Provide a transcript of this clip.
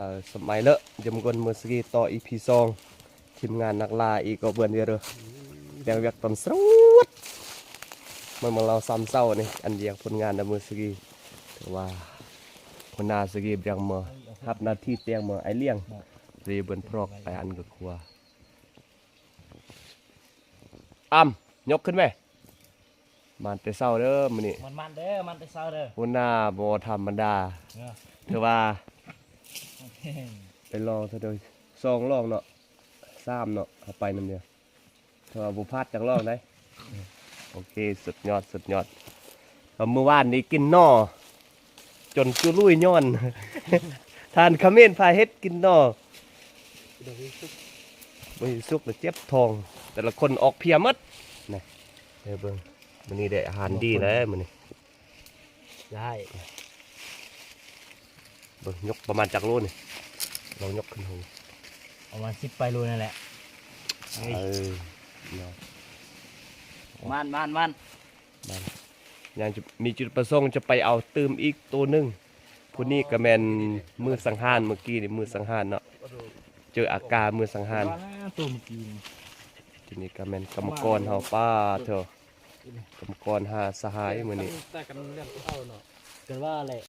ເອີ ສະໄໝເລີ ຢາມກົນມື້ສະກີຕໍ່ ອີພີສອງ ທີມງານນັກລ່າອີກກໍເພື່ອນເດີ ແລງວຽກຕອນສະຫວັດ ມັນມາເລົ່າຊ້ຳເຊົ້ານີ້ ອັນວຽກຜົນງານໃນມື້ສະກີ ຖືວ່າຫົວໜ້າສະກີແບງມາຮັບໜ້າທີ່ແຕ່ງມາໄອລ້ຽງ ເລເບິ່ນພຣອກໄປອັນກະຄົວ ອຳ ຍົກຂຶ້ນແມ ມານແຕ່ເຊົ້າເດີມື້ນີ້ ມັນ ມັນເດີ ມັນແຕ່ເຊົ້າເດີ ຫົວໜ້າບໍ່ທຳມະດາ ເອີ ຖືວ່າ ໄປລອງຊະໂດຍ ສອງລອງເນາະ ສາມເນາະ ເຮົາໄປນຳດຽວ ຖືວ່າບໍ່ພາດຈັກລອງໃດ ໂອເຄ ສຸດຍອດ ສຸດຍອດ ເອົາ ມື້ວານນີ້ກິນໜໍ່ ຈົນຈຸລຸຍຍ້ອນ ທ່ານຂະເໝນພາເຮັດກິນໜໍ່ ບໍ່ເຫັນສຸກ ບໍ່ເຫັນສຸກແລ້ວເຈັບທ້ອງ ແຕ່ລະຄົນອອກເພຍໝົດ ນີ້ ເບິ່ງ ມື້ນີ້ໄດ້ອາຫານດີແລ້ວມື້ນີ້ ໄດ້ ເບິ່ງ ຍົກປະມານຈັກໂລນີ້ ລອງຍົກຂຶ້ນຫູ ປະມານສິບປາຍໂລນັ້ນແຫຼະ ເອີ ເນາະ ມັນ ມັນ ມັນ ມັນ ຍັງຈະມີຈຸດປະສົງຈະໄປເອົາຕື່ມອີກໂຕໜຶ່ງ ຜູ້ນີ້ກໍແມ່ນມືສັງຫານ ມື້ກີ້ນີ້ມືສັງຫານເນາະ ເຈີອາກາມືສັງຫານ ວ່າແລ້ວໂຕມື້ກີ້ນີ້ ໂຕນີ້ກໍແມ່ນກຳມະກອນເຮົາ ປາດໂທ້ ກຳມະກອນຫ້າສະຫາຍມື້ນີ້ ແຕ່ກັນເລື່ອງເອົາເນາະ ກັນວ່າແຫຼະ